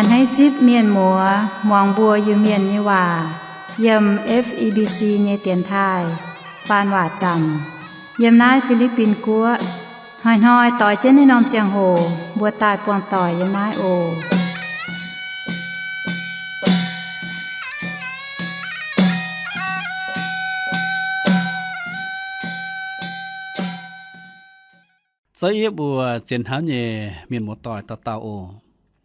Hneiv zipv mienh muoz muangx mbuo Iu-Mienh nyei waac yiem F E B C nyei dienx taaih faan waac zanc yiem naaiv Fi^li^bin Guoqv. Hnoi-hnoi doix jienv naaiv norm ziangh hoc mbuo daaih buangh doic yiem naaiv oc. Zouv yiev mbuo zien hnamv nyei mienh muoz-doic dauh dauh oc.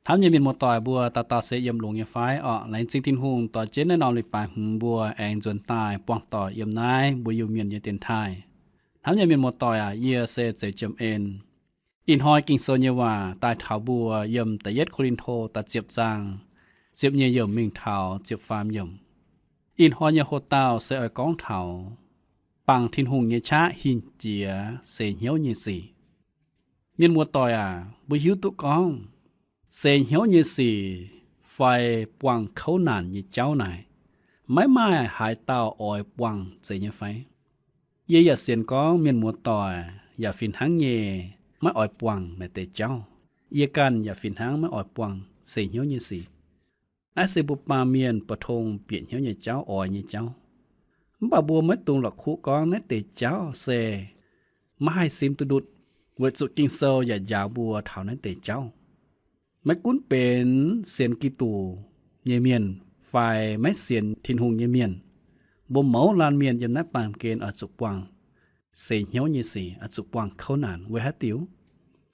Hnamv nyei mienh muoz-doic mbuo dauh dauh se yiem longx nyei fai orqc? Laengz zingh Tin-Hungh dorh jienv naaiv norm leiz-baaix hmz mbuo aengx nzuonx daaih buangh doic yiem naaiv mbuo Iu-Mienh nyei dienx taaih. Hnamv nyei mienh muoz-doic aac, yie se Zeiz Jiem En. Ih hnoi Ging-Sou nyei waac daaih taux mbuo yiem Da'yietv Ko^lin^to da'ziepc zaang ziepc nyeic yiemc mingh taux ziepc faam yiemc. Ih hnoi nyei hoc-dauh se oix gorngv taux bangc Tin-Hungh nyei qaqv hingh jiex seix hnyouv nyei sic. Mienh muoz-doic aac, mbuo hiuv duqv gorngv seix hnyouv nyei sic fai buangh kouv naanc nyei jauv naaic, maiv maaih haaix dauh oix buangh zeiz nyei fai? Yie yaac sienx gorngv mienh muoz-doic yaac fih hnangv nyei maiv oix buangh naaiv deix jauv. Yie ganh yaac fih hnangv maiv oix buangh seix hnyouv nyei sic. Naaiv se mbuo baamh mienh mbu'tong bieqc hnyouv nyei jauv, oix nyei jauv. Mv baac mbuo maiv dungx la'kuqv gorngv naaiv deix jauv se maiv haih simv duqv ndutv, weic zuqc Ging-Sou yaac njaaux mbuo taux naaiv deix jauv. Maiv gunv benx sienx Giduc nyei mienh fai maiv sienx Tin-Hungh nyei mienh, mbuo mouz laanh mienh yiem naaiv baamh gen oix zuqc buangh seix hnyouv nyei sic, oix zuqc buangh kouv naanc. Weic haaix diuc?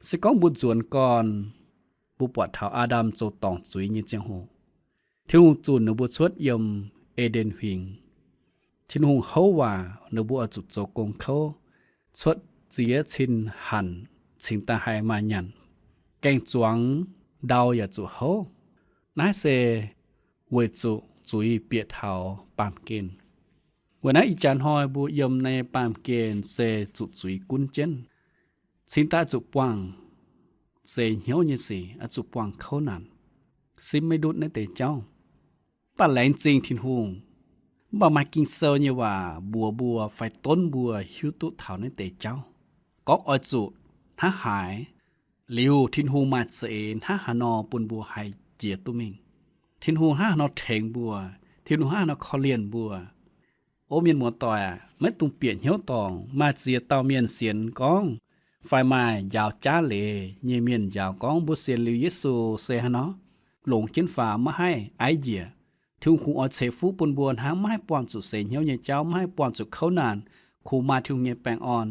Se gorngv mbuo nzuonx gorn, mbuo buatc taux Aa^ndam zoux dorngc zuiz nyei ziangh hoc, Tin-Hungh zunc ninh mbuo cuotv yiem E^nden Huingx. Tin-Hungh houv waac ninh mbuo oix zuqc zoux gong kouv, cuotv ziex cin hanc cingx daaih haih maaih nyanc, gaeng-zuangx ndau yaac zuqc houv. Naaiv se weic zuqc zuiz bieqc taux baamh gen. Weic naaiv ih jaax hnoi mbuo yiem naaiv baamh gen se zuqc zuiz gunv jienv. Cingx daaih zuqc buangh seix hnyouv nyei sic, oix zuqc buangh kouv naanc, simv maiv ndutv naaiv deix jauv. Mv baac laengz zingh Tin-Hungh, mv baac maaih Ging-Sou nyei waac mbuox mbuo fai donv mbuo hiuv duqv taux naaiv deix jauv, gorngv oix zuqc hnangv haaix, liuz Tin-Hungh maaih za'eix hnangv haaix nor bun mbuo haih jiex duqv mingh. Tin-Hungh hnangv haaix nor tengx mbuo, Tin-Hungh hnangv haaix nor korv-lienh mbuo. O mienh muoz-doic aac, maiv dungx bieqc hnyouv dorngc. Maaih ziex dauh mienh sienx gorngv, fai maaih njaaux jaav leiz nyei mienh njaaux gorngv mbuo sienx liuz Yesu se haaix nor, longx jienv faaux maiv haih aiv njiec. Tin-Hungh kungx oix ceix fuqv bun mbuo hnangv, maiv haih buangh zuqc seix hnyouv nyei jauv, maiv haih buangh zuqc kouv naanc, kungx maaih Tin-Hungh nyei baengh orn.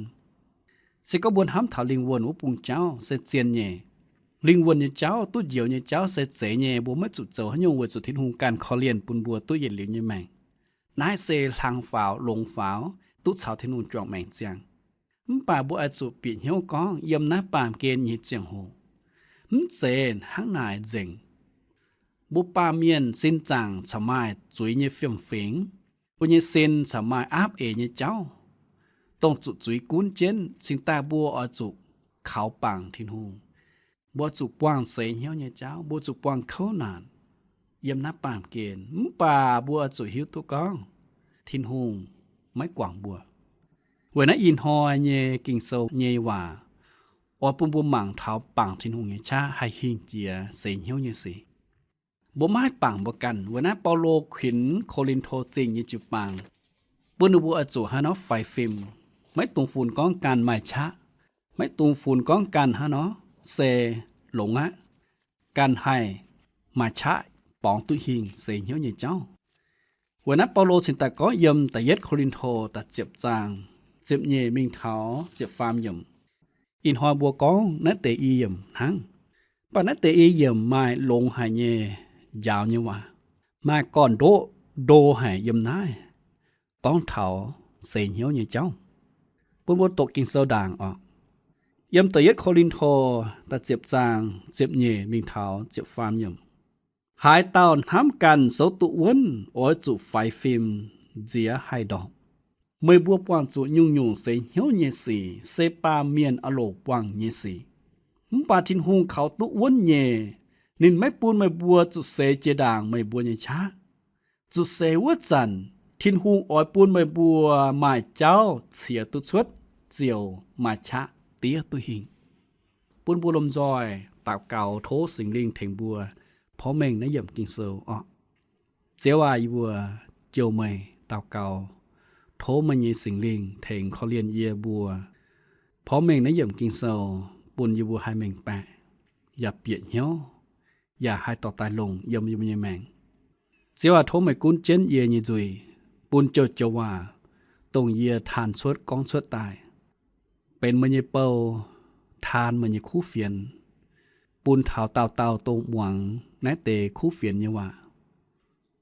Se gorngv mbuo hnamv taux lingh wuonh wuov bung jauv se zien nyei. Lingh wuonh nyei jauv, duqv njoux nyei jauv se zeiz nyei. Mbuo maiv zuqc zoux haaix nyungc weic zuqc Tin-Hungh ganh korv-lienh bun mbuo duqv yietc liuz nyei maengc. Naaiv se hlang faaux, longx faaux, duqv caux Tin-Hungh juangc maengc ziangh. Mv baac mbuo oix zuqc bieqc hnyouv gorngv yiem naaiv baamh gen nyei ziangh hoc, mv zeiz hnangv naaic nzengc. Mbuo baamh mienh sin zaangc caux maaih zuiz nyei fiem-fingx, mbuo nyei sin caux maaih aapv eix nyei jauv, dongh zuqc zuiz gunv jienv cingx daaih mbuo oix zuqc kaux bangc Tin-Hungh. Mbuo zuqc buangh seix hnyouv nyei jauv, mbuo zuqc buangh kouv naanc yiem naaiv baamh gen. Mv baac mbuo zuqc hiuv duqv gorngv Tin-Hungh maiv guangc mbuo. Weic naaiv ih hnoi nyei Ging-Sou nyei waac oix bun mbuo mangc taux bangc Tin-Hungh nyei qaqv haih hingh jiex seix hnyouv nyei sic. Mbuo maiv haih bangc mbuo ganh. Weic naaiv Baulo kuinx Ko^lin^to Zingh nyei jiu-baang, bun ninh mbuo oix zuqc haaix nor faix fim. Maiv dungx funx gorngv ganh maaih qaqv. Maiv dungx funx gorngv ganh haaix nor se longx aqv. Ganh haih maaih qaqv borngz duqv hingh seix hnyouv nyei jauv. Weic naaiv Baulo cingx daaih gorngv yiem da'yietv Ko^lin^to da'ziepc zaang ziepc nyeic mingh taux ziepc faam yiemc. Ih hnoi mbuo gorngv naaiv deix i yiemc hnangv. Mv baac naaiv deix i yiemc maaih longx haic nyei njaaux nyei waac, maaih gorn-ndoqv ndo haic yiem naaiv, gorngv taux seix hnyouv nyei jauv, bun mbuo doqc Ging-Sou ndaangc orqc. Yiem da'yietv Ko^lin^to da'ziepc zaang ziepc nyeic mingh taux ziepc faam yiemc. Haaix dauh hnamv ganh souv duqv wuonv, oix zuqc faix fim nziex haih ndorpc. Meih mbuo buangh zuqc nyungc-nyungc seix hnyouv nyei sic se baamh mienh aah loc buangh nyei sic. Mv baac Tin-Hungh kaux duqv wuonv nyei. Ninh maiv bun meih mbuo zuqc seix jiex ndaangc meih mbuo nyei qaqv. Zuqc seix wuov zanc, Tin-Hungh oix bun meih mbuo maaih jauv ciex duqv cuotv, ziouc maaih qaqv diev duqv hingh. Bun mbuo lomh nzoih daux gaux tov Singx Lingh tengx mbuo, porv mengh naaiv yiemc Ging-Sou orqc. Ziouv aac, yie mbuo jouh meih daux gaux, tov meih nyei Singx Lingh tengx korv-lienh yie mbuo porv mengh naaiv yiemc Ging-Sou, bun yie mbuo haih mengh baeqc, yaac bieqc hnyouv, yaac haih dorh daaih longc yiem yie mbuo nyei maengc. Ziouv aac, tov meih gunv jienv yie nyei nzuih, bun joux-joux waac dongh yie taan cuotv gorngv cuotv daaih benx meih nyei bou, taan meih nyei kuv fienx, bun taux dauh dauh dongh muangx naaiv deix kuv fienx nyei waac,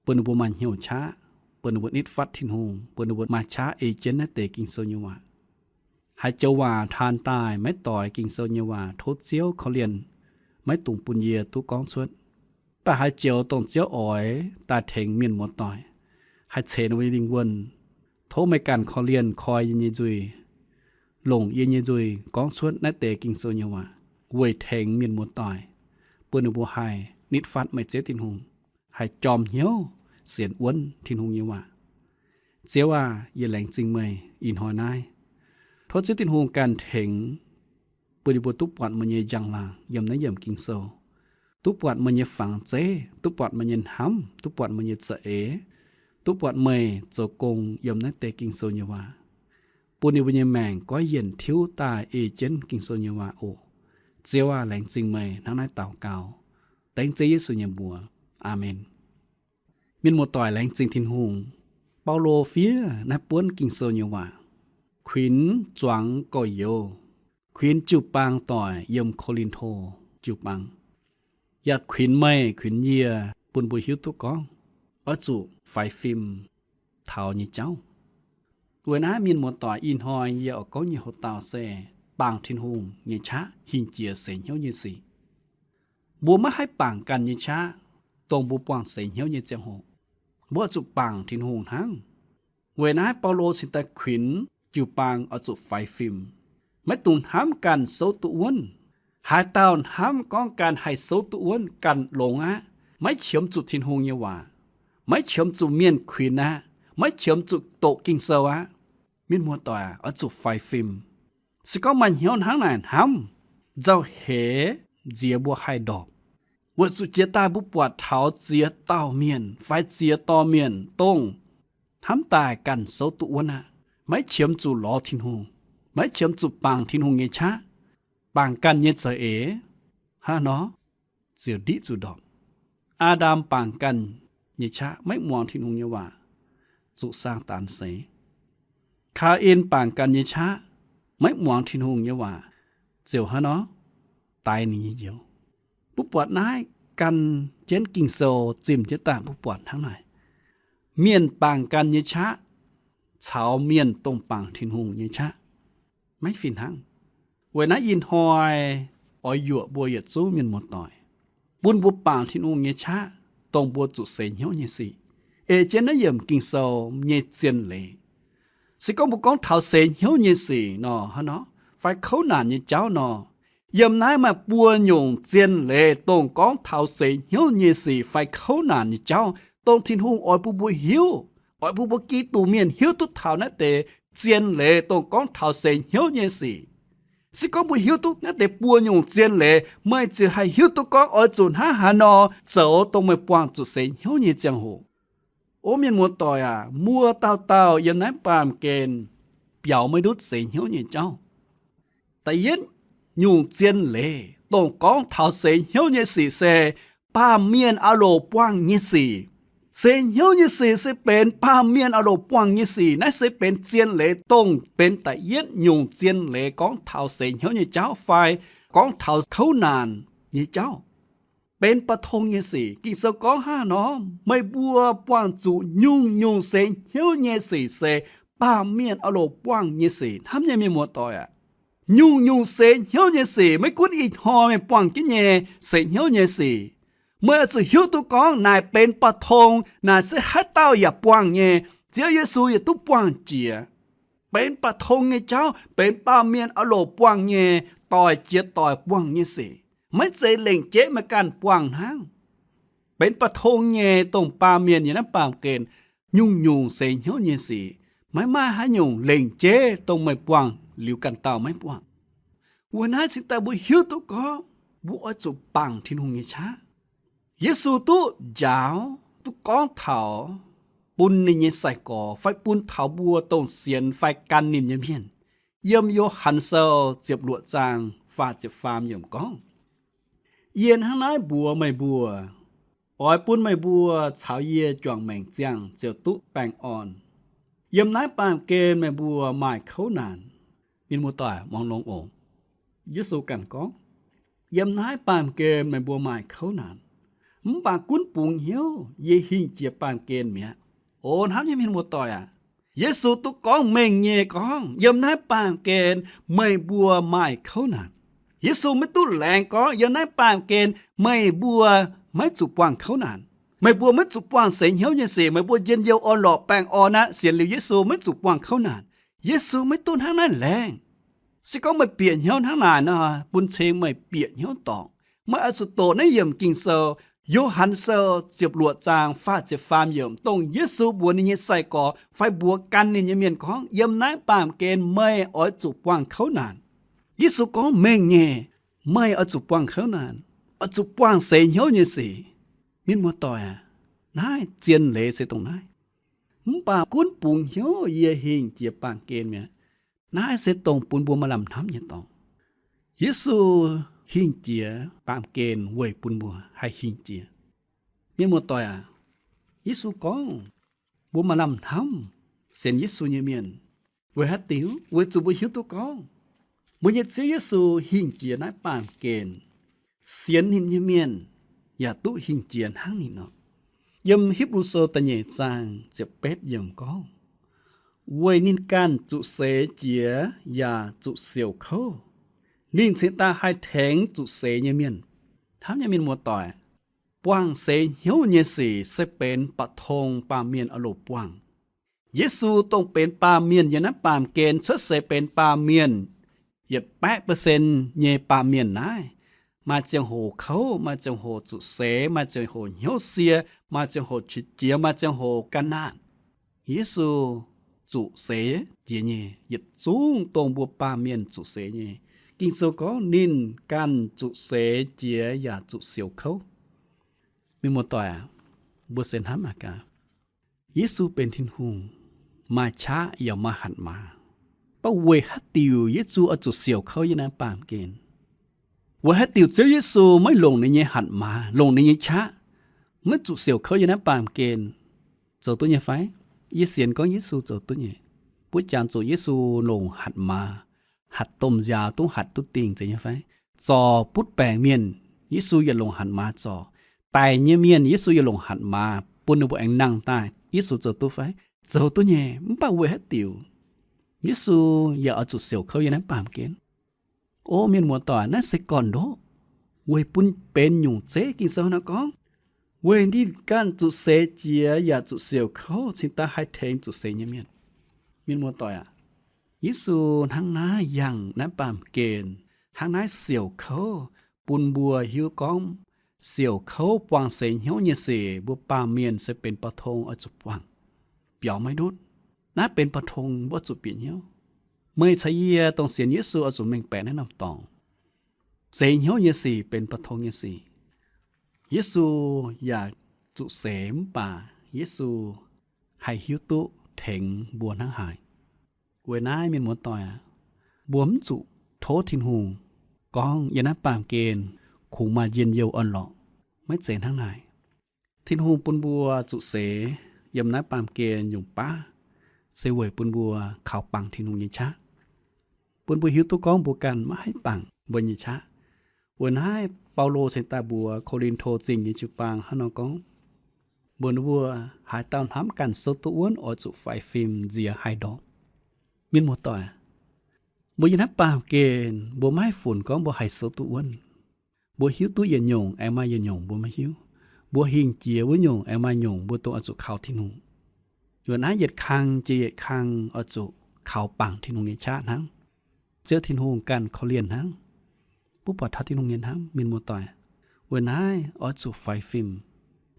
bun ninh mbuo maaih hnyouv qaqv, bun ninh mbuo nitv fatv Tin-Hungh, bun ninh mbuo maaih qaqv ei jienv naaiv deix Ging-Sou nyei waac. Haaix joux waac taan daaih maiv doix Ging-Sou nyei waac, tov Ziouv korv-lienh, maiv dungx bun yie duqv gorngv cuotv. Mv baac haaix joux dongh Ziouv oix daaih tengx mienh muoz-doic, haih ceix ninh mbuo nyei lingh wuonh, tov meih ganh korv-lienh koi yie nyei nzuih, longc yie nyei nzuih gorngv cuotv naaiv deix Ging-Sou nyei waac weic tengx mienh muoz-doic, bun ninh mbuo haih nitv fatv meih Ziouv Tin-Hungh, haih jorm hnyouv sienx wuonv Tin-Hungh nyei waac. Ziouv aah! Yie laengz zingh meih ih hnoi naaiv. Tov Ziouv Tin-Hungh ganh tengx, bun yie mbuo duqv buatc meih nyei njang-laangc yiem naaiv yiemc Ging-Sou, duqv buatc meih nyei fangx zeiv, duqv buatc meih nyei hnamv, duqv buatc meih nyei za'eix, duqv buatc meih zoux gong yiem naaiv deix Ging-Sou nyei waac, bun yie mbuo nyei maengc goiv yienc tiuv daaih ei jienv Ging-Sou nyei waac oc. Ziouv aah! Laengz zingh meih. Hnangv naaiv daux gaux dengv Ziouv Yesu nyei mbuox. Aamen. Mienh muoz-doic, laengz zingh Tin-Hungh. Baulo fiev naaiv buonv Ging-Sou nyei waac, kuinx zuangx gorx-youz, kuinx jiu-baang doic yiem Ko^lin^to jiu-baang, yaac kuinx meih, kuinx yie, bun mbuo hiuv duqv gorngv oix zuqc faix fim taux nyei jauv. Weic naaiv mienh muoz-doic, ih hnoi yie oix gorngv nyei houx-dauh se bangc Tin-Hungh nyei qaqv hingh jiex seix hnyouv nyei sic. Mbuo maiv haih bangc ganh nyei qaqv, dongh mbuo buangh seix hnyouv nyei ziangh hoc, mbuo oix zuqc bangc Tin-Hungh hnangv. Weic naaiv Baulo cingx daaih kuinx jiu-baang oix zuqc faix fim, maiv dungx hnamv ganh souv duqv wuonv. Haaix dauh hnamv gorngv ganh haih souv duqv wuonv, ganh longx aqv, maiv qiemx zuqc Tin-Hungh nyei waac, maiv qiemx zuqc mienh kuinx aqv, maiv qiemx zuqc doqc Ging-Sou aqv. Mienh muoz-doic, oix zuqc faix fim. Se gorngv maaih hnyouv hnangv naaic hnamv, nzauh heix nziex mbuo haih ndorpc. Weic zuqc jiex daaih mbuo buatc taux ziex dauh mienh fai ziex dorh mienh dongh hnamv daaih ganh souv duqv wuonv aqv, maiv qiemx zuqc lorz Tin-Hungh, maiv qiemx zuqc bangc Tin-Hungh nyei qaqv, bangc ganh nyei za'eix, hnangv nor ziouc ndiqv zuqc ndorpc. Aa^ndam bangc ganh nyei qaqv maiv muangx Tin-Hungh nyei waac, zuqc Saadaan seix. Kaa^in bangc ganh nyei qaqv maiv muangx Tin-Hungh nyei waac, ziouc hnangv nor daix ninh nyei njoux. Mbuo buatc naaiv gan jienv Ging-Sou zimh jienv daaih mbuo buatc hnangv naaic, mienh bangc ganh nyei qaqv caux mienh dongh bangc Tin-Hungh nyei qaqv maiv fih hnangv. Weic naaiv ih hnoi oix yuoqc mbuo yietc zungv mienh muoz-doic, bun mbuo bangc Tin-Hungh nyei qaqv, dongh mbuo zuqc seix hnyouv nyei sic, ei jienv naaiv yiemc Ging-Sou nyei zien leiz. Se gorngv mbuo gorngv taux seix hnyouv nyei sic nor, hnangv nor, fai kouv naanc nyei jauv nor, yiem naaiv maaih buo nyungc zien leiz dongh gorngv taux seix hnyouv nyei sic fai kouv naanc nyei jauv, dongh Tin-Hungh oix bun mbuo hiuv, oix bun mbuo Giduc mienh hiuv duqv taux naaiv deix zien leiz dongh gorngv taux seix hnyouv nyei sic. Se gorngv mbuo hiuv duqv naaiv deix buo nyungc zien leiz, meih ziouc haih hiuv duqv gorngv oix zuqc hnangv haaix nor zoux dongh meih buangh zuqc seix hnyouv nyei ziangh hoc. O mienh muoz-doic aac, muoz dauh dauh yiem naaiv baamh gen biaux maiv ndutv seix hnyouv nyei jauv. Da'yietv nyungc zien leiz dongh gorngv taux seix hnyouv nyei sic se baamh mienh aah loc buangh nyei sic. Seix hnyouv nyei sic se benx baamh mienh aah loc buangh nyei sic. Naaiv se benx zien leiz dongh benx da'yietv nyungc zien leiz gorngv taux seix hnyouv nyei jauv fai gorngv taux kouv naanc nyei jauv. Benx ba'tong nyei sic. Ging-Sou gorngv hnangv nor, meih mbuo buangh zuqc nyungc-nyungc seix hnyouv nyei sic se baamh mienh aah loc buangh nyei sic. Hnamv nyei mienh muoz-doic aac, nyungc-nyungc seix hnyouv nyei sic, maiv gunv ih hnoi meih buangh jienv nyei seix hnyouv nyei sic, meih oix zuqc hiuv duqv gorngv naaic benx ba'tong, naaic se haaix dauh yaac buangh nyei. Ziouv Yesu yaac duqv buangh jiex. Benx ba'tong nyei jauv, benx baamh mienh aah loc buangh nyei, doic jiex doic buangh nyei sic, maiv zeiz lengc jeiv meih ganh buangh hnangv. Benx ba'tong nyei dongh baamh mienh yiem naaiv baamh gen, nyungc-nyungc seix hnyouv nyei sic, maiv maaih haaix nyungc lengc jeiv dongh meih buangh liuz ganh dauh maiv buangh. Weic naaiv cingx daaih mbuo hiuv duqv gorngv mbuo oix zuqc bangc Tin-Hungh nyei qaqv. Yesu duqv njaaux, duqv gorngv taux bun ninh nyei sai-gorx fai bun taux mbuo dongh sienx fai gan ninh nyei mienh, yiem Yo^han Sou ziepc luoqc zaang faah ziepc faam yiemc gorngv, Yie hnangv naaiv mbuox meih mbuo, oix bun meih mbuo caux yie juangc maengc ziangh ziouc duqv baengh orn. Yiem naaiv baamh gen meih mbuo maaih kouv naanc. Mienh muoz-doic, muangx longx oc. Yesu ganh gorngv, Yiem naaiv baamh gen meih mbuo maaih kouv naanc, mv baac gunv bungx hnyouv, yie hingh jiex baamh gen mi'aqv. O hnamv nyei mienh muoz-doic aac, Yesu duqv gorngv mengh nyei gorngv, Yiem naaiv baamh gen meih mbuo maaih kouv naanc. Yesu maiv duqv laengz gorngv, Yiem naaiv baamh gen meih mbuo maiv zuqc buangh kouv naanc. Meih mbuo maiv zuqc buangh seix hnyouv nyei sic. Meih mbuo njien-youh orn-lorqc baengh orn aqv, sienx liuz Yesu maiv zuqc buangh kouv naanc. Yesu maiv duqv hnangv naaiv laengz. Se gorngv meih bieqc hnyouv hnangv naaic nor, bun cing meih bieqc hnyouv dorngc. Meih oix zuqc doqc naaiv yiemc Ging-Sou, Yo^han Sou ziepc luoqc zaang faah ziepc faam yiemc, dongh Yesu mbuox ninh nyei sai-gorx fai mbuox gan ninh nyei mienh gorngv, Yiem naaiv baamh gen meih oix zuqc buangh kouv naanc. Yesu gorngv mengh nyei, meih oix zuqc buangh kouv naanc, oix zuqc buangh seix hnyouv nyei sic. Mienh muoz-doic aac, naaiv zien leiz se dongh naaiv. Mv baac gunv bungx hnyouv, yie hingh jiex baamh gen mi'aqv. Naaiv se dongh bun mbuo maaih lamh hnamv nyei dorngx. Yesu hingh jiex baamh gen weic bun mbuo haih hingh jiex. Mienh muoz-doic aac, Yesu gorngv mbuo maaih lamh hnamv sienx Yesu nyei mienh. Weic haaix diuc? Weic zuqc mbuo hiuv duqv gorngv mbuo nyei Ziouv Yesu hingh jiex naaiv baamh gen, sienx ninh nyei mienh yaac duqv hingh jiex hnangv ninh nor. Yiem Hipv^lu Sou da'nyeic zaang ziepc betv yiemc gorngv, Weic ninh ganh zuqc seix jiex yaac zuqc siouc kouv, ninh cingx daaih haih tengx zuqc seix nyei mienh. Hnamv nyei mienh muoz-doic, buangh seix hnyouv nyei sic se benx ba'tong baamh mienh oix longc buangh. Yesu dongh benx baamh mienh yiem naaiv baamh gen cuotv seix benx baamh mienh, yietc baeqv percent nyei baamh mienh naaiv, maaih ziangh hoc kouv, maaih ziangh hoc zuqc seix, maaih ziangh hoc hnyouv sie, maaih ziangh hoc qiex jiez, maaih ziangh hoc ga'naanh. Yesu zuqc seix jiex nyei, yietc zungv dongh mbuo baamh mienh zuqc seix nyei. Ging-Sou gorngv ninh ganh zuqc seix jiex yaac zuqc siouc kouv. Mienh muoz-doic aac, mbuo se hnamv mangc gaax, Yesu benx Tin-Hungh, maaih qaqv yaac maaih hatc maaz. Mv baac weic haaix diuc Yesu oix zuqc siouc kouv yiem naaiv baamh gen? Weic haaix diuc Ziouv Yesu maiv longc ninh nyei hatc maaz, longc ninh nyei qaqv, maiv zuqc siouc kouv yiem naaiv baamh gen? Zoux duqv nyei fai? Yie sienx gorngv Yesu zoux duqv nyei. Mbuo jangx zuqc Yesu longc hatc maaz, hatc domh nziaaux dongh hatc duqv dingh, zeiz nyei fai? Zorc butv baengc mienh, Yesu yietc longc hatc maaz zorc. Daic nyei mienh, Yesu yietc longc hatc maaz bun ninh mbuo aengx nangh daaih. Yesu zoux duqv fai? Zoux duqv nyei. Mv baac weic haaix diuc Yesu yaac oix zuqc siouc kouv yiem naaiv baamh gen? O mienh muoz-doic, naaiv se gorn-ndoqv weic bun benx nyungc zeiv. Ging-Sou nor gorngv, Weic ninh ganh zuqc seix jiex yaac zuqc siouc kouv, cingx daaih haih tengx zuqc seix nyei mienh. Mienh muoz-doic aac, Yesu hnangv naaiv yangh naaiv baamh gen, hnangv naaiv siouc kouv, bun mbuo hiuv gorngv siouc kouv buangh seix hnyouv nyei sic mbuo baamh mienh se benx ba'tong oix zuqc buangh, biaux maiv ndutv. Naaiv benx ba'tong mbuo zuqc bieqc hnyouv. Meih caux yie dongh sienx Yesu oix zuqc mengh baeqc naaiv norm dorngx. Seix hnyouv nyei sic benx ba'tong nyei sic. Yesu yaac zuqc seix mv baac Yesu haih hiuv duqv tengx mbuo hnangv haaix. Weic naaiv mienh muoz-doic aac, mbuo mv zuqc tov Tin-Hungh gorngv yiem naaiv baamh gen kungx maaih njien-youh orn-lorqc. Maiv zeiz hnangv naaic. Tin-Hungh bun mbuo zuqc seix yiem naaiv baamh gen nyungc baav se weic bun mbuo kaux bangc Tin-Hungh nyei qaqv, bun mbuo hiuv duqv gorngv mbuo ganh maiv haih bangc mbuo nyei qaqv. Weic naaiv Baulo cingx daaih mbuox Ko^lin^to Zingh nyei jiu-baang hnangv nor gorngv, mbuox ninh mbuo, haaix dauh hnamv ganh souv duqv wuonv oix zuqc faix fim nziex haih ndorpc. Mienh muoz-doic, mbuo yiem naaiv baamh gen mbuo maiv haih funx gorngv mbuo haih souv duqv wuonv. Mbuo hiuv duqv yietc nyungc aengx maaih yietc nyungc mbuo maiv hiuv. Mbuo hingh jiex wuov nyungc aengx maaih nyungc mbuo dongh oix zuqc kaux Tin-Hungh. Weic naaiv yietc kang jiex yietc kang oix zuqc kaux bangc Tin-Hungh nyei qaqv hnangv. Ziouv Tin-Hungh ganh korv-lienh hnangv. Mbuo buatc taux Tin-Hungh nyei hnamv, mienh muoz-doic. Weic naaiv oix zuqc faix fim,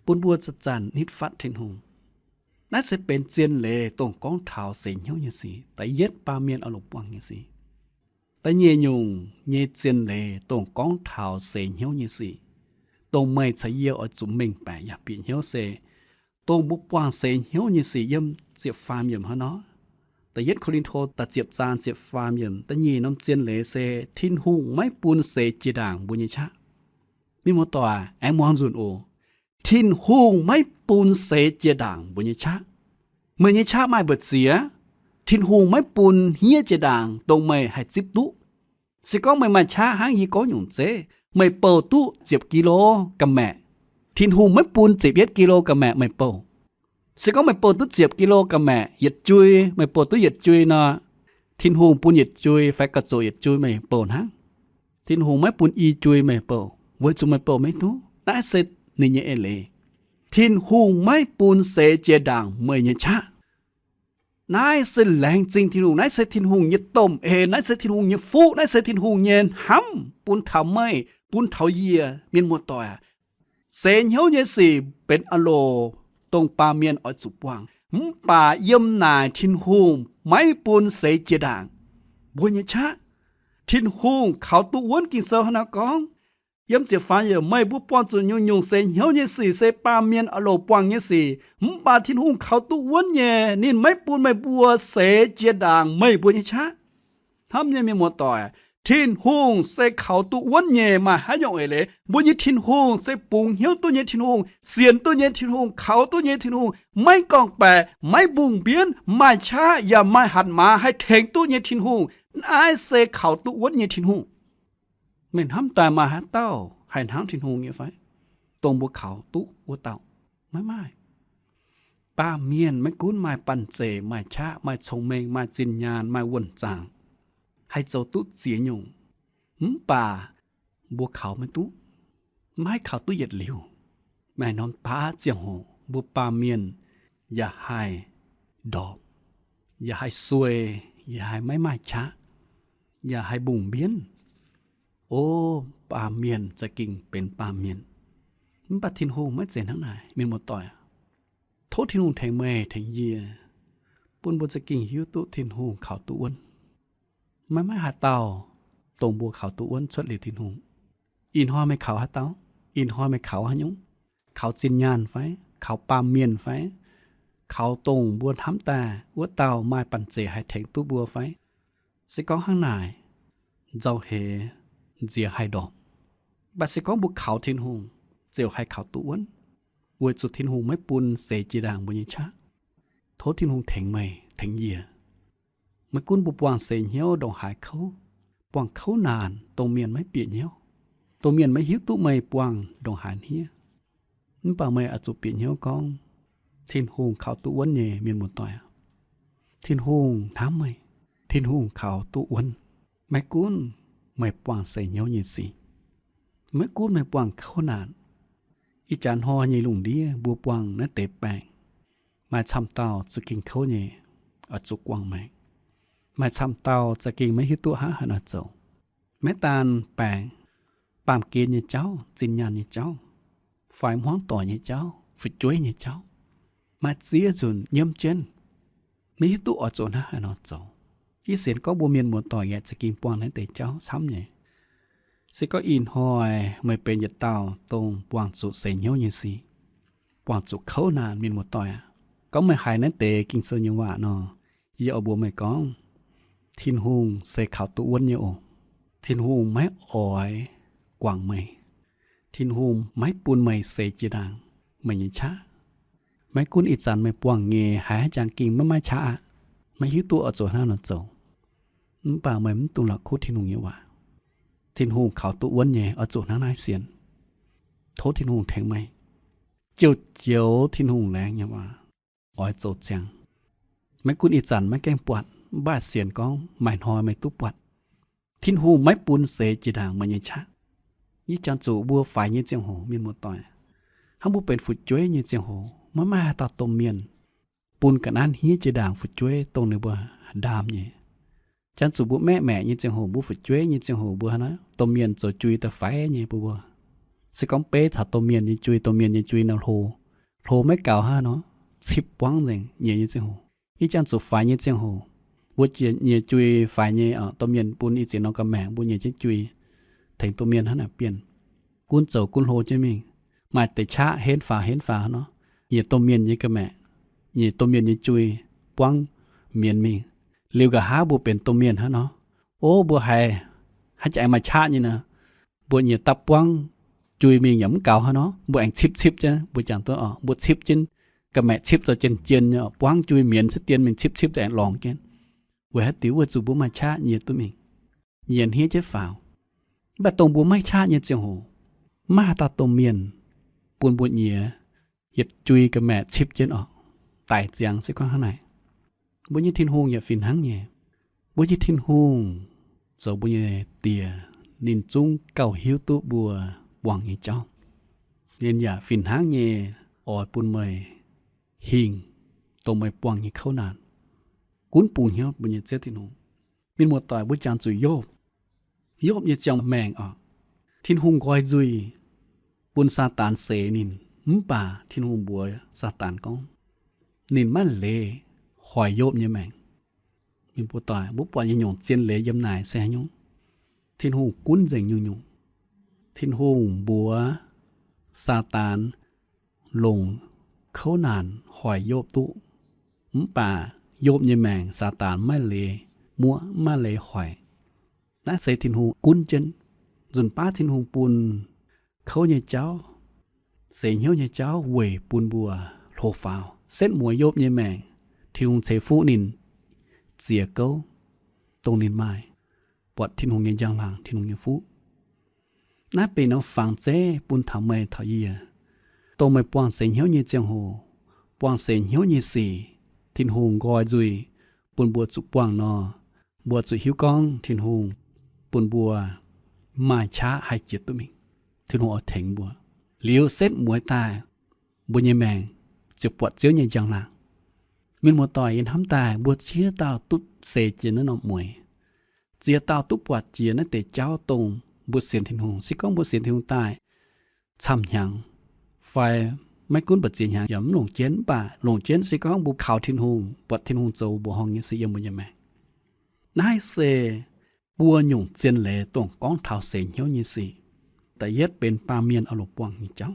bun mbuo zanc-zanc nitv fatv Tin-Hungh. Naaiv se benx zien leiz dongh gorngv taux seix hnyouv nyei sic. Da'yietv, baamh mienh oix longc buangh nyei sic. Da'nyeic nyungc nyei zien leiz dongh gorngv taux seix hnyouv nyei sic. dongh meih caux yie oix zuqc mengh baeqc yaac bieqc hnyouv se, dongh mbuo buangh seix hnyouv nyei sic yiem ziepc faam yiemc hnangv nor. Da'yietv Ko^lin^to da'ziepc zaang ziepc faam yiemc da'nyeic norm zien leiz se, Tin-Hungh maiv bun seix jiex ndaangc mbuo nyei qaqv. Mienh muoz-doic, aengx muangx nzunc oc. Tin-Hungh maiv bun seix jiex ndaangc mbuo nyei qaqv. Meih nyei qaqv maaih mbu'ziex, Tin-Hungh maiv bun hniev jiex ndaangc dongh meih haih zipv duqv. Se gorngv meih maaih qaqv hnangv yie gorngv nyungc zeiv, meih bouh duqv ziepc kilo ga'maeqc, Tin-Hungh maiv bun ziepc yietv kilo ga'maeqc meih bouh. Se gorngv meih bouh duqv ziepc kilo ga'maeqc yietc jui, meih bouh duqv yietc jui nor, Tin-Hungh bun yietc jui fai gauh zoqc yietc jui meih bouh hnangv. Tin-Hungh maiv bun i jui meih bouh, weic zuqc meih bouh maiv duqv. Naaiv se ninh nyei eix leiz. Tin-Hungh maiv bun seix jiex ndaangc meih nyei qaqv. Naaiv se laengz zingh Tin-Hungh. Naaiv se Tin-Hungh nyei domh eix. Naaiv se Tin-Hungh nyei fuqv. Naaiv se Tin-Hungh nyei hnamv bun taux meih, bun taux yie, mienh muoz-doic aac. Seix hnyouv nyei sic benx a'loc dongh baamh mienh oix zuqc buangh. Mv baac yiem naaic Tin-Hungh maiv bun seix jiex ndaangc mbuo nyei qaqv. Tin-Hungh kaux duqv wuonv. Ging-Sou hnangv naaiv gorngv, yiem ziepc faam yiemc, meih mbuo buangh zuqc nyungc-nyungc seix hnyouv nyei sic se baamh mienh a'loc buangh nyei sic. Mv baac Tin-Hungh kaux duqv wuonv nyei, ninh maiv bun meih mbuo seix jiex ndaangc meih mbuo nyei qaqv. Hnamv nyei mienh muoz-doic, Tin-Hungh se kaux duqv wuonv nyei. Maaih haaix nyungc eix leiz, mbuo nyei Tin-Hungh se bungx hnyouv duqv nyei Tin-Hungh, sienx duqv nyei Tin-Hungh, kaux duqv nyei Tin-Hungh, maiv gorngv-baeqc, maiv mbungh mbienv, maaih qaqv yaac maaih hatc maaz haih tengx duqv nyei Tin-Hungh. Naaiv se kaux duqv wuonv nyei Tin-Hungh. Meih hnamv daaih maaih haaix dauh haih hnangv Tin-Hungh nyei fai? Dongh mbuo kaux duqv wuov dauh maiv maaih. Baamh mienh maiv gunv maaih banh zeic, maaih qaqv, maaih cong-mengh, maaih zinh nyaanh, maaih wuonh zaangc, haih zoux duqv ziex nyungc, mv baac mbuo kaux maiv duqv, maiv haih kaux duqv yietc liuz. Maaih norm daav ziangh hoc mbuo baamh mienh yaac haih ndorpc, yaac haih suei, yaac haih maiv maaih qaqv, yaac haih mbungh mbienv. O, baamh mienh za'gengh benx baamh mienh. Mv baac Tin-Hungh maiv zeiz hnangv naaic, mienh muoz-doic. Tov Tin-Hungh tengx meih tengx yie, bun mbuo za'gengh hiuv duqv Tin-Hungh kaux duqv wuonv. Maiv maaih haaix dauh dongh mbuo kaux duqv wuonv cuotv liuz Tin-Hungh. Ih hnoi meih kaux haaix dauh? Ih hnoi meih kaux haaix nyungc? Kaux zinh nyaanh fai? Kaux baamh mienh fai? Kaux dongh mbuo hnamv daaih wuov dauh maaih banh zeic haih tengx duqv mbuo fai? Se gorngv hnangv naaic, nzauh heix nziex haih ndorpc. Mv baac se gorngv mbuo kaux Tin-Hungh, ziouc haih kaux duqv wuonv, weic zuqc Tin-Hungh maiv bun seix jiex ndaangc mbuo nyei qaqv. Tov Tin-Hungh tengx meih tengx yie. Maiv gunv mbuo buangh seix hnyouv ndongc haaix kouv, buangh kouv naanc dongh mienh maiv bieqc hnyouv, dongh mienh maiv hiuv duqv meih buangh ndongc haaix hniev, mv baac meih oix zuqc bieqc hnyouv gorngv, Tin-Hungh kaux duqv wuonv nyei, mienh muoz-doic. Tin-Hungh hnamv meih. Tin-Hungh kaux duqv wuonv. Maiv gunv meih buangh seix hnyouv nyei sic, maiv gunv meih buangh kouv naanc. Ih jaax hnoi nyei lungh ndiev mbuo buangh naaiv deix baengc, maaih camv dauh za'gengh kouv nyei, oix zuqc guangc maengc. Maaih camv dauh za'gengh maiv hiuv duqv hnangv haaix nor zoux. Maiv daan baengc, baamh gen nyei jauv, zinh nyaanh nyei jauv, fai hmuangv doic nyei jauv, fu'jueiv nyei jauv, maaih ziex nzunc nyiemv jienv, maiv hiuv duqv oix zuqc hnangv haaix nor zoux. Yie sienx gorngv mbuo mienh muoz-doic yaac za'gengh buangh naaiv deix jauv camv nyei. Se gorngv ih hnoi meih benx yietc dauh dongh buangh zuqc seix hnyouv nyei sic, buangh zuqc kouv naanc, mienh muoz-doic aac, gorngv meih haiz naaiv deix Ging-Sou nyei waac nor, yie oix mbuox meih gorngv, Tin-Hungh se kaux duqv wuonv nyei oc. Tin-Hungh maiv oix guangc meih. Tin-Hungh maiv bun meih seix jiex ndaangc meih nyei qaqv. Maiv gunv ih zanc meih buangh nyei haiz haaix jangx ging maiv maaih qaqv aqv, maiv hiuv duqv oix zuqc hnangv nor zoux, mv baac meih mv dungx la'kuqv Tin-Hungh nyei waac. Tin-Hungh kaux duqv wuonv nyei, oix zuqc hnangv naaiv sienx. Tov Tin-Hungh tengx meih. Joux-joux Tin-Hungh laengz nyei waac oix zoux ziangx. Maiv gunv ih zanc maiv gaengh buatc, mv baac sienx gorngv maaih hnoi meih duqv buatc. Tin-Hungh maiv bun seix jiex ndaangc meih nyei qaqv. Yie jangx zuqc mbuo faix nyei ziangh hoc, mienh muoz-doic, hnangv mbuo benx fu'jueiv nyei ziangh hoc, maiv maaih haaix dauh domh mienh bun ga'naaiv hniev jiex ndaangc fu'jueiv dongh ninh mbuo ndaam nyei. Jangx zuqc mbuo maeqv maeqc nyei ziangh hoc, mbuo fu'jueiv nyei ziangh hoc, mbuo hnangv naaiv domh mienh zoux jui daaih faix nyei mbuo, mbuo se gorngv beiv taux domh mienh nyei jui, domh mienh nyei jui nor hlo, hlo maiv gaux hnangv nor, cipv buangv nzengc nyiex nyei ziangh hoc. Ih jangx zuqc faix nyei ziangh hoc, mbuo jiex nyiex jui faix nyei, domh mienh bun ih ziex norm ga'maeqc mbuo nyiex jienv jui tengx domh mienh hnangv naaic bienh. gunv zoux gunv hlo jienv mingh. Maaih deix qaqv henv faaux henv faaux nor, nyiec domh mienh nyei ga'maeqc, nyiec domh mienh nyei jui, buangv mienz mingh. Liuz nqa'haav mbuo benx domh mienh hnangv nor, o, mbuo haiz, haaix jaax aengx maaih qaqv nyei nor, mbuo nyiec dapv buangv jui mingh yaac mv gaux hnangv nor, mbuo aengx cipv cipv jienv, mbuo jangx duqv oc, mbuo cipv jienv, ga'maeqc cipv zoux jien jien nyei, buangv jui mienz cuotv dien mingh, cipv cipv daaih aengx lorngx jienv. Weic haaix diuc? Weic zuqc mbuo maaih qaqv nyiec duqv mingh, nyiec hniev jienv faaux. Mv baac dongh mbuo maiv qaqv nyei ziangh hoc, maiv maaih haaix dauh domh mienh bun mbuo nyiec, yietc jui ga'maeqc cipv jienv oc, daic ziangx se gorngv hnangv naaic. Mbuo nyei Tin-Hungh yaac fih hnangv nyei. Mbuo nyei Tin-Hungh zoux mbuo nyei Die, ninh zungv gauh hiuv duqv mbuo buangh nyei jauv. Ninh yaac fih hnangv nyei oix bun meih hingh dongh meih buangh nyei kouv naanc. Gunv bungx hnyouv mbuo nyei Ziouv Tin-Hungh. Mienh muoz-doic, mbuo jangx zuqc Yopv, Yopv nyei ziangh maengc oc. Tin-Hungh nqoi nzuih bun Saadaan seix ninh, mv baac Tin-Hungh mbuox Saadaan gorngv, ninh maiv leiz hoic Yopv nyei maengc. Mienh muoz-doic, mbuo buatc nyei nyungc zien leiz yiem naaic se haaix nyungc? Tin-Hungh gunv nzengc nyungc-nyungc. Tin-Hungh mbuox Saadaan longc kouv naanc hoic Yopv duqv, mv baac Yopv nyei maengc Saadaan maiv leiz muoqv, maiv leiz hoic. Naaiv se Tin-Hungh gunv jienv. Nzunc baav Tin-Hungh bun kouv nyei jauv, seix hnyouv nyei jauv weic bun mbuo hlo faaux. Setv mueiz Yopv nyei maengc, Tin-Hungh ceix fuqv ninh ziex gouv, dongh ninh maaih buatc Tin-Hungh nyei njang-laangc, Tin-Hungh nyei fuqv. Naaiv benx norm fangx zeiv bun taux meih taux yie, dongh meih buangh seix hnyouv nyei ziangh hoc, buangh seix hnyouv nyei sic, Tin-Hungh nqoi nzuih bun mbuo zuqc buangh nor, mbuo zuqc hiuv gorngv Tin-Hungh bun mbuo maaih qaqv haih jiex duqv mingh. Tin-Hungh oix tengx mbuo. Liuz setv mueiz daaih, mbuo nyei maengc ziouc buatc Ziouv nyei njang-laangc. Mienh muoz-doic, yie hnamv daaih mbuo ziex dauh duqv seix jiex naaiv norm mueiz, ziex dauh duqv buatc jiex naaiv deix jauv dongh mbuo sienx Tin-Hungh. Se gorngv mbuo sienx Tin-Hungh daaih camv hnyangx, fai maiv gunv mbu'ziex hnyangx yaac mv longc jienv, mv baac longc jienv se gorngv mbuo kaux Tin-Hungh, buatc Tin-Hungh zoux mbuoqc horngh nyei sic yiem mbuo nyei maengc. Naaiv se buo nyungc zien leiz dongh gorngv taux seix hnyouv nyei sic. Da'yietv benx baamh mienh oix longc buangh nyei jauv.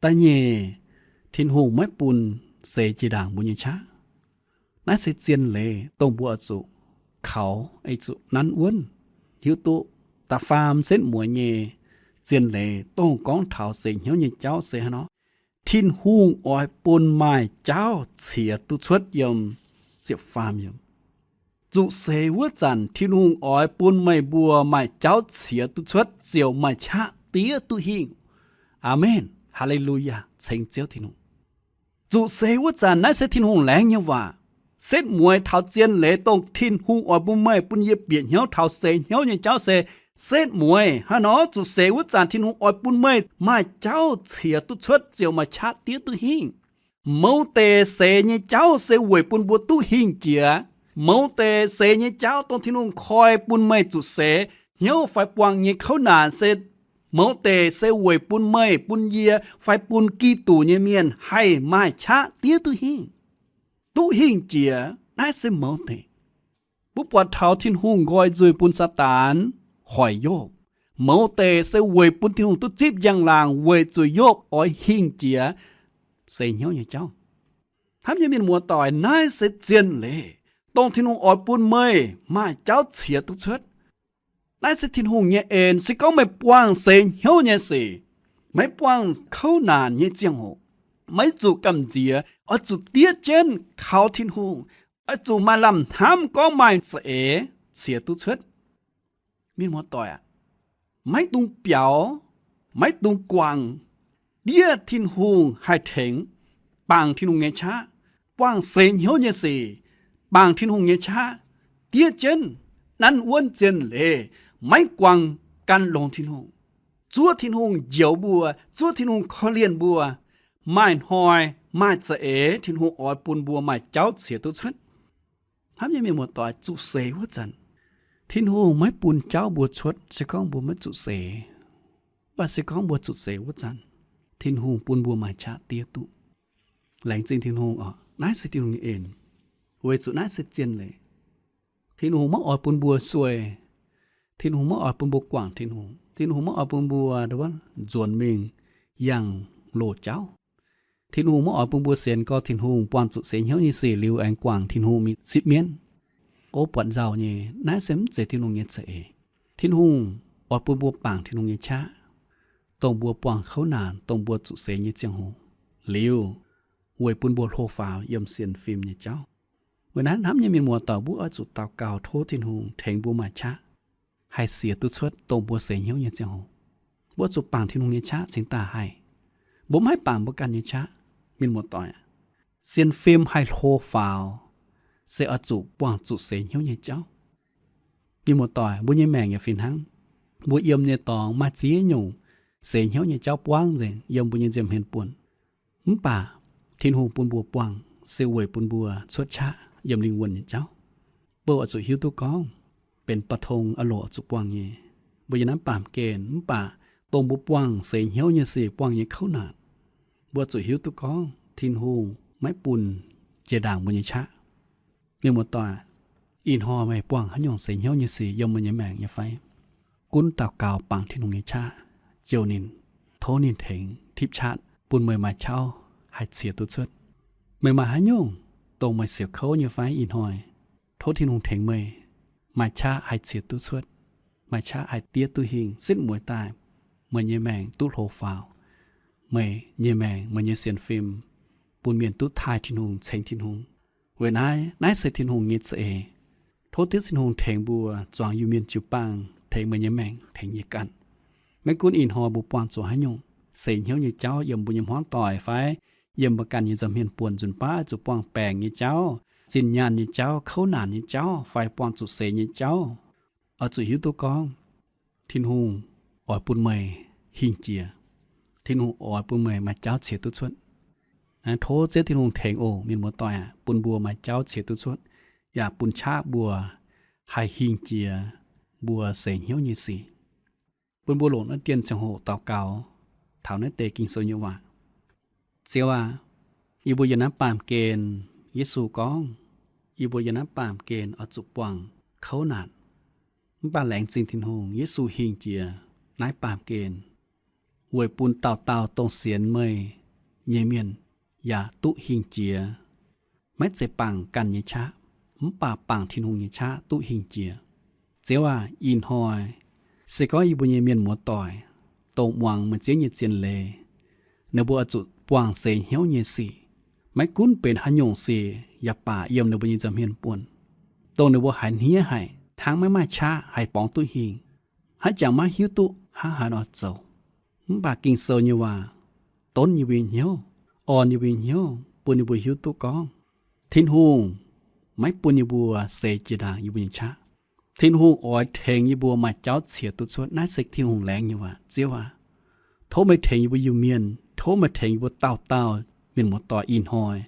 Da'nyeic, Tin-Hungh maiv bun seix jiex ndaangc mbuo nyei qaqv. Naaiv se zien leiz dongh mbuo oix zuqc kaux, oix zuqc nanv wuonv, hiuv duqv. Da'faam setv mueiz nyei zien leiz dongh gorngv taux seix hnyouv nyei jauv se haaix nor? Tin-Hungh oix bun maaih jauv ciex duqv cuotv yiem ziepc faam yiemc. Zuqc seix wuov zanc Tin-Hungh oix bun meih mbuo maaih jauv ciex duqv cuotv ziouc maaih qaqv diev duqv hingh. Aamen. Haa^le^lu^yaa. Ceng Ziouv Tin-Hungh. Zuqc seix wuov zanc naaiv se Tin-Hungh laengz nyei waac. Setv mueiz taux zien leiz dongh Tin-Hungh oix bun meih bun yie bieqc hnyouv taux seix hnyouv nyei jauv se, setv mueiz haaix nor zuqc seix wuov zanc Tin-Hungh oix bun meih maaih jauv ciex duqv cuotv ziouc maaih qaqv diev duqv hingh. Mouz deix seix nyei jauv se weic bun mbuo duqv hingh jiex. Mouz deix seix nyei jauv dongh Tin-Hungh koi bun meih zuqc seix hnyouv fai buangh nyei kouv naanc se, mouz deix se weic bun meih, bun yie, fai bun Giduc nyei mienh haih maaih qaqv diev duqv hingh, duqv hingh jiex. Naaiv se mouz deix. Mbuo buatc taux Tin-Hungh nqoi nzuih bun Saadaan hoic Yopv. Mouz deix se weic bun Tin-Hungh duqv zipv njang-laangc weic zuqc Yopv oix hingh jiex seix hnyouv nyei jauv. Hnamv nyei mienh muoz-doic, naaiv se zien leiz dongh Tin-Hungh oix bun meih maaih jauv ciex duqv cuotv. Naaiv se Tin-Hungh nyei en. Se gorngv meih buangh seix hnyouv nyei sic, meih buangh kouv naanc nyei ziangh hoc, maiv zuqc gamh nziex, oix zuqc diev jienv kaux Tin-Hungh, oix zuqc maaih lamh hnamv gorngv maaih za'eix ciex duqv cuotv. Mienh muoz-doic aac, maiv dungx biaux, maiv dungx guangc, diev Tin-Hungh haih tengx, bangc Tin-Hungh nyei qaqv, buangh seix hnyouv nyei sic, bangc Tin-Hungh nyei qaqv, diev jienv, nanv wuonv zien leiz, maiv guangc gan longx Tin-Hungh, zuov Tin-Hungh njoux mbuo, zuov Tin-Hungh korv-lienh mbuo. Maaih hnoi, maaih za'eix Tin-Hungh oix bun mbuo maaih jauv ciex duqv cuotv. Hnamv nyei mienh muoz-doic, zuqc seix wuov zanc, Tin-Hungh maiv bun jauv mbuo cuotv se gorngv mbuo maiv zuqc seix. Mv baac se gorngv mbuo zuqc seix wuov zanc, Tin-Hungh bun mbuo maaih qaqv diev duqv. Laengz zingh Tin-Hungh oc. Naaiv se Tin-Hungh nyei en. Weic zuqc naaiv se zien leiz. Tin-Hungh maiv oix bun mbuo sueih. Tin-Hungh maiv oix bun mbuo guangc Tin-Hungh. Tin-Hungh maiv oix bun mbuo nzuonx mingh yangh loz-jauv. Tin-Hungh maiv oix bun mbuo sienx gorx Tin-Hungh buangh zuqc seix hnyouv nyei sic liuz aengx guangc Tin-Hungh mingh sipv mienv. O, buatc nzauh nyei, naaiv se mv zeiz Tin-Hungh nyei za'eix. Tin-Hungh oix bun mbuo bangc Tin-Hungh nyei qaqv, dongh mbuo buangh kouv naanc, dongh mbuo zuqc seix nyei ziangh hoc, liuz weic bun mbuo hlo faaux yiem sienx fim nyei jauv. Weic naaiv hnamv nyei mienh muoz-doic, mbuo oix zuqc daux gaux tov Tin-Hungh tengx mbuo maaih qaqv haih siex duqv cuotv dongh mbuo seix hnyouv nyei ziangh hoc. Mbuo oix zuqc bangc Tin-Hungh nyei qaqv cingx daaih haih. Mbuo maiv haih bangc mbuo ganh nyei qaqv, mienh muoz-doic, sienx fim haih hlo faaux se oix zuqc buangh zuqc seix hnyouv nyei jauv. Mienh muoz-doic, mbuo nyei maengc yaac fih hnangv. Mbuo yiem nyei dorngx maaih ziex nyungc seix hnyouv nyei jauv buangv nzengc yiem mbuo nyei nziemh hmien buonc. Mv baac Tin-Hungh bun mbuo buangh se weic bun mbuo cuotv qaqv yiem lingh wuonh nyei jauv. Mbuo oix zuqc hiuv duqv gorngv benx ba'tong a'loc oix zuqc buangh nyei. Mbuo yiem naaiv baamh gen, mv baac dongh mbuo buangh seix hnyouv nyei sic buangh nyei kouv naanc, mbuo zuqc hiuv duqv gorngv Tin-Hungh maiv bun jiex ndaangc mbuo nyei qaqv. Mienh muoz-doic, ih hnoi meih buangh haaix nyungc seix hnyouv nyei sic yiem meih nyei maengc nyei fai? Gunv daux gaux bangc Tin-Hungh nyei qaqv, jouh ninh, tov ninh tengx tipv qaqv bun meih maaih qauv haih ciex duqv cuotv. Meih maaih haaix nyungc dongh meih siouc kouv nyei fai ih hnoi? Tov Tin-Hungh tengx meih maaih qaqv haih ciex duqv cuotv, maaih qaqv haih diev duqv hingh, setv mueiz daaih, meih nyei maengc duqv hlo faaux, meih nyei maengc, meih nyei sienx fim bun mienh duqv taaih Tin-Hungh, ceng Tin-Hungh. Weic naaiv, naaiv se Tin-Hungh nyei za'eix. Tov Ziouv Tin-Hungh tengx mbuo zuangx Iu-Mienh jiu-baang, tengx meih nyei maengc, tengx yie ganh. Maiv gunv ih hnoi mbuo buangh zuqc haaix nyungc seix hnyouv nyei jauv yiem mbuo nyei hmuangv doic fai yiem mbuo ganh nyei nza'hmien buonc, nzunc baav zuqc buangh baengc nyei jauv, zinh nyaanh nyei jauv, kouv naanc nyei jauv, fai buangh zuqc seix nyei jauv, oix zuqc hiuv duqv gorngv Tin-Hungh oix bun meih hingh jiex. Tin-Hungh oix bun meih maaih jauv ciex duqv cuotv. Tov Ziouv Tin-Hungh tengx oc, mienh muoz-doic aac, bun mbuo maaih jauv ciex duqv cuotv, yaac bun qaqv mbuo haih hingh jiex mbuo seix hnyouv nyei sic. Bun mbuo longc naaiv dien ziangh hoc daux gaux taux naaiv deix Ging-Sou nyei waac. Ziouv aac, yie mbuo yiem naaiv baamh gen, Yesu gorngv, yie mbuo yiem naaiv baamh gen oix zuqc buangh kouv naanc. Mv baac laengz zingh Tin-Hungh, Yesu hingh jiex naaiv baamh gen, weic bun dauh dauh dongh sienx meih nyei mienh yaac duqv hingh jiex. Maiv zeiz bangc ganh nyei qaqv, mv baac bangc Tin-Hungh nyei qaqv duqv hingh jiex. Ziouv aac, ih hnoi se gorngv yie mbuo nyei mienh muoz-doic dongh muangx meih Ziouv nyei zien leiz, ninh mbuo oix zuqc buangh seix hnyouv nyei sic. Maiv gunv benx haaix nyungc sic yaac baac yiem ninh mbuo nyei nza'hmien buonc, dongh ninh mbuo haiz hniev haic, hnangv maiv maaih qaqv haih borngz duqv hingh, haiz jangx maiv hiuv duqv hnangv haaix nor zoux. Mv baac Ging-Sou nyei waac donv yie mbuo nyei hnyouv, orn yie mbuo nyei hnyouv, bun yie mbuo hiuv duqv gorngv Tin-Hungh maiv bun yie mbuo seix jiex ndaangc yie mbuo nyei qaqv. Tin-Hungh oix tengx yie mbuo maaih jauv ciex duqv cuotv. Naaiv se Tin-Hungh laengz nyei waac. Ziouv aac, tov meih tengx yie mbuo Iu-Mienh, tov meih tengx yie mbuo dauh dauh mienh muoz-doic ih hnoi,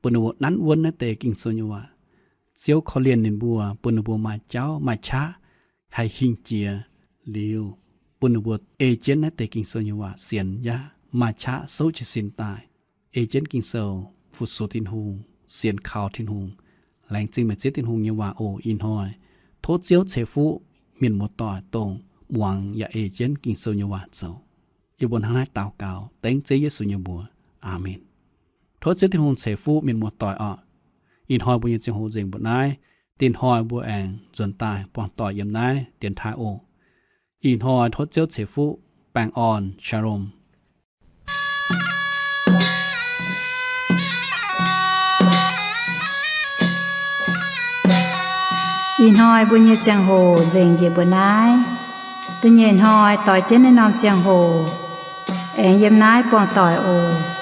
bun ninh mbuo nanv wuonv naaiv deix Ging-Sou nyei waac. Ziouv korv-lienh ninh mbuo, bun ninh mbuo maaih jauv maaih qaqv haih hingh jiex liuz, bun ninh mbuo ei jienv naaiv deix Ging-Sou nyei waac sienx yaac maaih qaqv souv jiez sin daaih, ei jienv Ging-Sou fu-sux Tin-Hungh, sienx kaux Tin-Hungh. Laengz zingh meih Ziouv Tin-Hungh nyei waac oc. Ih hnoi tov Ziouv ceix fuqv mienh muoz-doic dongh muangx yaac ei jienv Ging-Sou nyei waac zoux. Yie mbuo hnangv naaiv daux gaux dengv Ziouv Yesu nyei mbuox. Aamen. Tov Ziouv Tin-Hungh ceix fuqv mienh muoz-doic oc. Ih hnoi mbuo nyei ziangh hoc nzengc mbuoqc naaiv. Dinh hnoi mbuo aengx nzuonx daaih buangh doic yiem naaiv dienx taaih oc. Ih hnoi tov Ziouv ceix fuqv, baengh orn, Shalom. Ih hnoi mbuo nyei ziangh hoc nzengc njiec mbuoqc naaiv. Da'nyeic hnoi doix jienv naaiv norm ziangh hoc aengx yiem naaiv buangh doic oc.